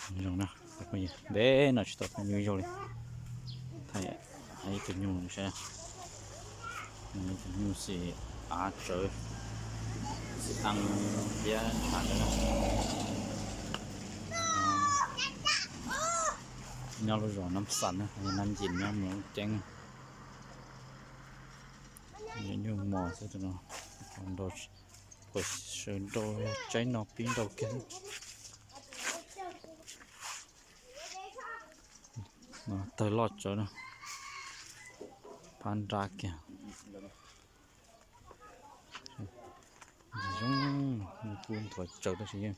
Zoo na, ntev no tsis tau pom nyuj zaug li. Thaij ib tug nyuj saib, ib tug nyuj xim av tsawv, xim av thiab ntshav ntawd na. Nyob lub zos Nab Xas na, Nab Yim nyob mus Looj Ceeb na. Nyuj mos xwb no, nrau, sawv nrau tsaib no pib nrau kiag. Tawg loj tsawv na, phab nrab kiag. Zoo, kub nthuav tsawv tab sis yeej,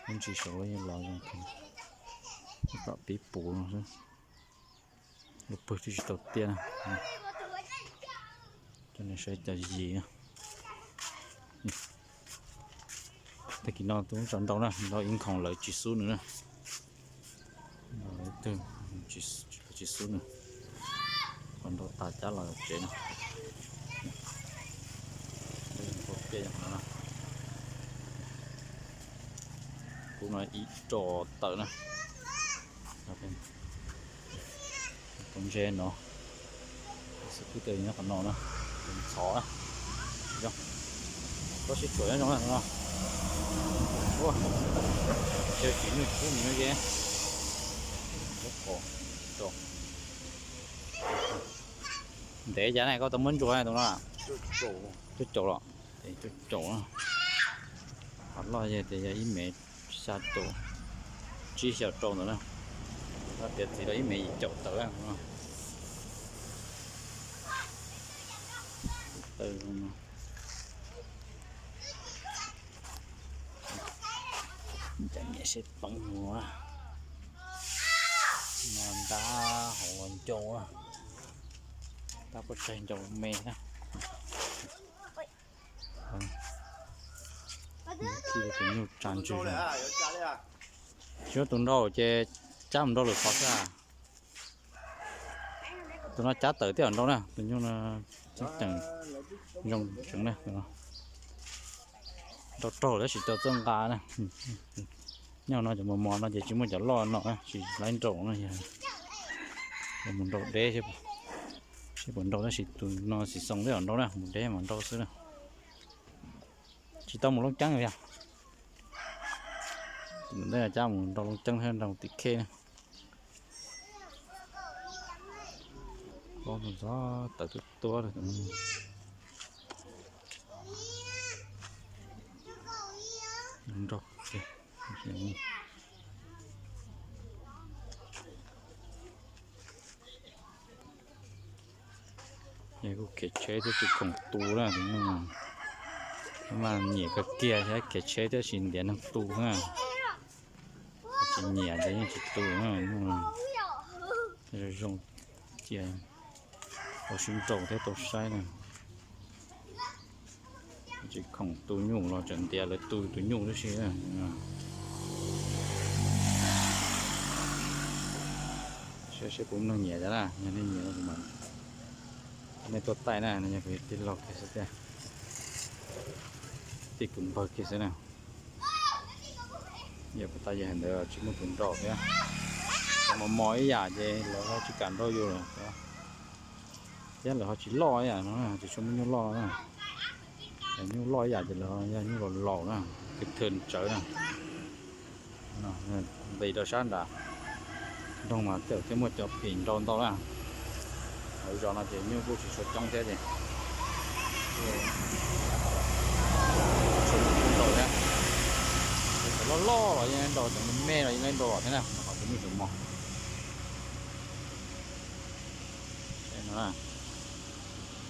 lub ntsis saum lub yeej los zoo kawg, kom pib puv no xwb. Lub pwg twb tsis tau tiaj na. Coj nej saib cov yim. Tag kis no tus tso nrau na, nrau ib nkhoos lawv tsis xub nws na. Lawv twg tsis xub nws, qhov nrau tas cab los tsev na. Kub no ib ro tawm na. Tau ntse no, xwb kub tej nyob qhov no na, ntxhov na. Koj sib tshuam nyob zoo na no. Ua, cia tsis nyuj kub mus nyob ze. Ntev cas ne, koj tau muab ntsuas tus no? Cuaj caum los? Cuaj caum. Qhov loj yog tias yog ib mev xya caum, tsib xya rau ntawd na. Koj tias txiv los ib mev yim caum tawm. Cov niam seb peev hu no, ntab hauv los ncau, tab poj tsaig ncau me na. Tus nyuj tsa ntswg. Tsis muaj tus nrau ces cab mus nrau lwm qhov xwb. Tus no cab tawm thiab nrau na, tus nyuj no ceeb toom zoo tsev na. Nrau raug tab sis tau txoj nqa na. Nyob no cov mos mos no ces tsis muaj cov loj no tsis laib nrau na. Mus nrau deb, seb puas nrau tab sis tus no xis xoo thiab nrau na, mus deb mas nrau xwb na. Tsis tau mus Looj Ceeb yog. Tus ntawd cab mus nrau Looj Ceeb thiab nrau tim khej na. Pob ntxov tawv tuab tuab li. Nrau. Kuj khiav tsheb thiab tsis khoom tu na, mas nyiam kawg kiag thiab khiav tsheb thiab tsis ntiav neeg tu na. Tsis nyiam ces yeej tsis tu na. Zoo zoo cia tau sib nrau thiab tau saib na. Tsis khoom tu nyuj los tseem ntiav lawv tu tus nyuj tib si. Saib seb puas muaj neeg nyiam cas na, yog nej nyiam no kuv mam, nej tuaj taij na, no yog kuv tij laug kiag xwb tiag, tij kuv npawg kiag xwb na. Yog puas tas yog ntawd tsis muaj tus nrau thiab. Mos mos ib yam ces lawv tsis kam nrau yus lawm. Thiab lawv ho tsis loj ib yam no, tsis tshua muaj nyuj loj na. Nyuj loj ib yam ces lawv yog nyuj laus laus na, kws thwm tsawv na. Nqis rau sab nram nroog mas tej zaum thiaj muaj cov phim nrau ntau na. Hauv zos no ces nyuj kuj tsis tshua coob thiab ces tshua muaj nyuj nrau thiab. Cov loj loj los yeej nrau, cov me me los yeej nrau los thiab na, qhov tus nyuj tseem mos.